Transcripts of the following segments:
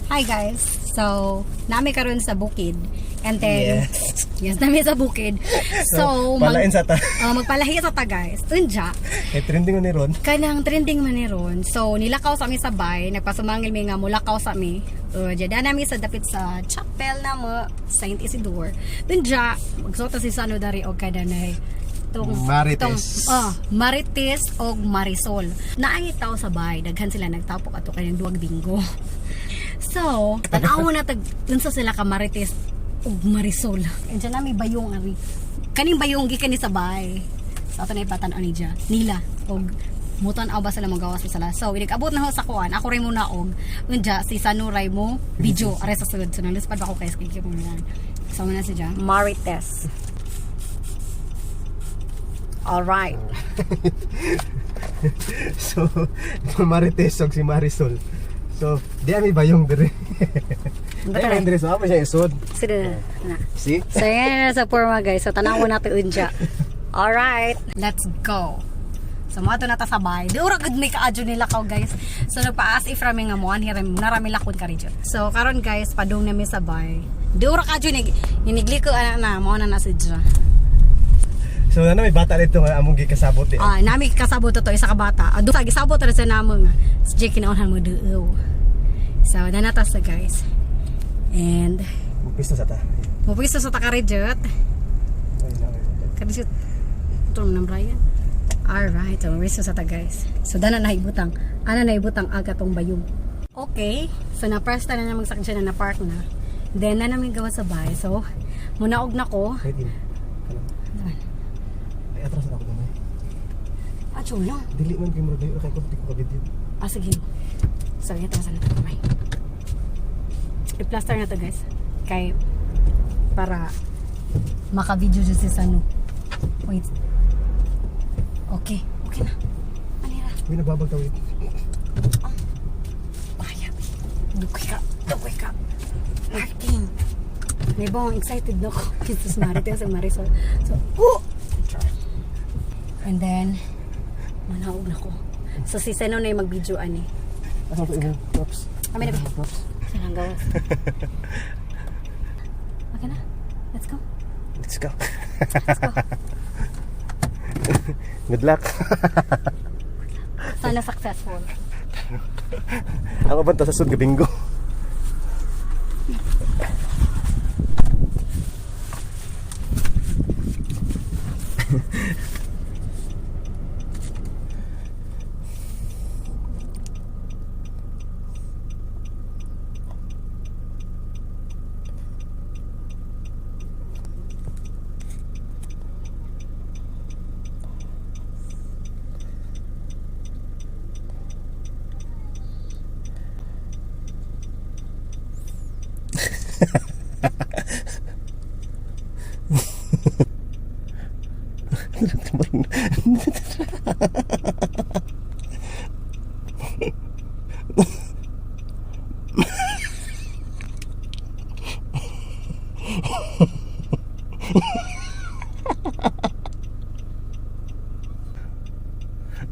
Hi guys. So, nami karon sa bukid. And then Yes. Yes, nami sa bukid. So, Palain sa ta. Oh, magpalahi sa ta, guys. Unja, Eh, trending ni ron. Kanang trending man ni ron. So, nilakaw sa mi sa bay, nagpasumangil mi nga mulakaw sa mi. Diya nami sa dapit sa chapel na mo, Saint Isidore. Unja, magsuot si Sano dari og kadanay. Tong, Marites. Tong, oh, Marites og Marisol. Naay tao sa bay, daghan sila nagtapok ato kanyang duwag bingo. So, tan-aw na tag unsa sila ka Marites ug Marisol. Unsa na may bayong ari. Kaning bayong gikan ni sa bay. So ato na ipatan-aw ni Ja. Nila og mutan-aw ba sila magawas sa sala. So, inigabot na ho sa kuan. Ako rin muna og unja si Sanuray mo video are sa sulod. So naluspad ako kay kay mo na. So muna si Ja. Marites. All right. So, Marites og si Marisol. So, di ami bayong dire. Di ami dire, so ako siya isod. Sige na. See? So, yan na sa forma, guys. So, tanaw na ito unja. Alright. Let's go. So, mga na ta sabay. Di ura gud may kaadyo nila kaw, guys. So, nagpaas if rami nga mo, anhi narami lakon ka rin. So, karon guys, padung na mi sabay. Di ura kaadyo ni inigli ko ana na mo na na si Dja. So, na may bata dito nga among gikasabot eh. Ah, nami kasabot to isa ka bata. Adu sa gisabot ra sa namo nga. Si Jake kinaunhan mo duo. So, nanatas sa guys. And Pisto sa ta. mo sa takarejot. Kadisut. Ito naman ng Brian. Alright, so mawis sa ta, guys. So dana na ibutang. Ana na ibutang aga tong bayong. Okay, so na-press na na magsakit siya na na-park na. Then na namin gawa sa bahay. So, munaog na ko. Wait in. Ay, atras na ako gamay. Ah, chulo. Dili man kay murag kay ko di ko ka-video. Ah, sige. So, ito sa nato kamay. I-plaster na to, guys. Kay, para maka-video dyan si Sanu. Wait. Okay. Okay na. Anira. Uy, nagbabag tawid. Kaya. Dukoy ka. Dukoy ka. Marking. May bang excited na ako. Jesus Marites ang Marisol. So, oh! And then, manaog na ko. So, si Seno na yung mag-video ani. Asa to imong props? Kami na ba? Props. Saan ang gawas? Okay na. Let's go. Let's go. Let's go. Good luck. Sana successful. Ang uban to sa sud gabinggo.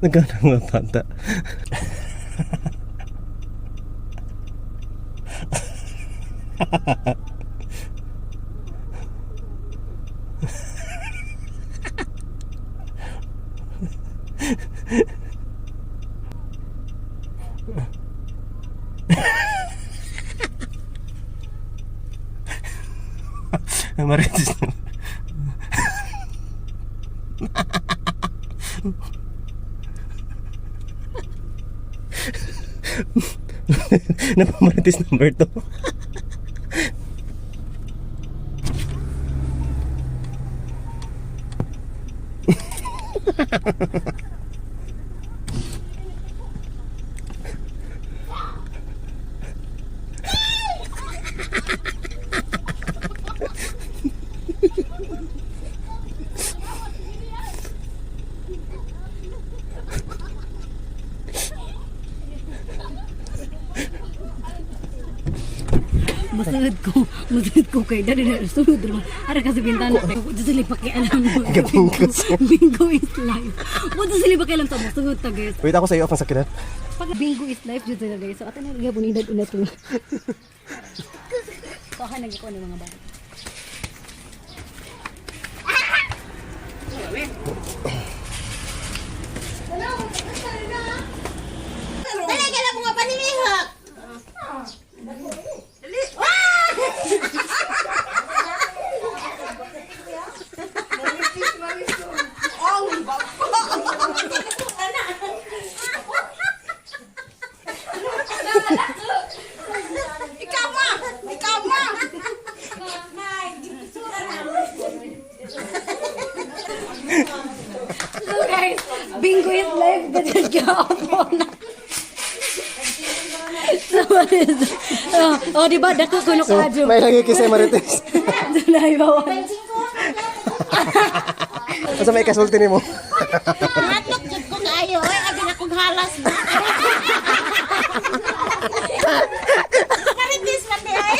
Nagkana nga bata. Marites na. Napamarites number to. Masunod ko, masunod ko kay dali na sunod ra. Ara kasi bintana kay wala sila pakialam. Gabingkos. Bingo is life. Wala sila pakialam sa masunod ta, guys. Wait ako sa iyo ang sakinan. Pag bingo is life jud sila, guys. So ato na gyapon edad una to. So ako nagikuan ng mga bata. Dali ka lang mga panilihok. Ikaw ma! Ikaw ma! So guys, bingo is life ganyan gyapon. So what is oh, di ba dako kuno So, ka adyo. may lagi kisay Marites. Dunay bawan. Asa may kasulti nimo? Natok jud ko kaayo oy, abi na kong halas na. Marites man di ay.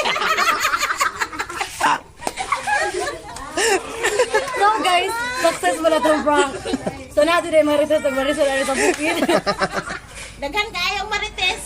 So guys, success wala tong prank. So na today Marites ug Marisol ari sa bukid. Daghan kaayong Marites.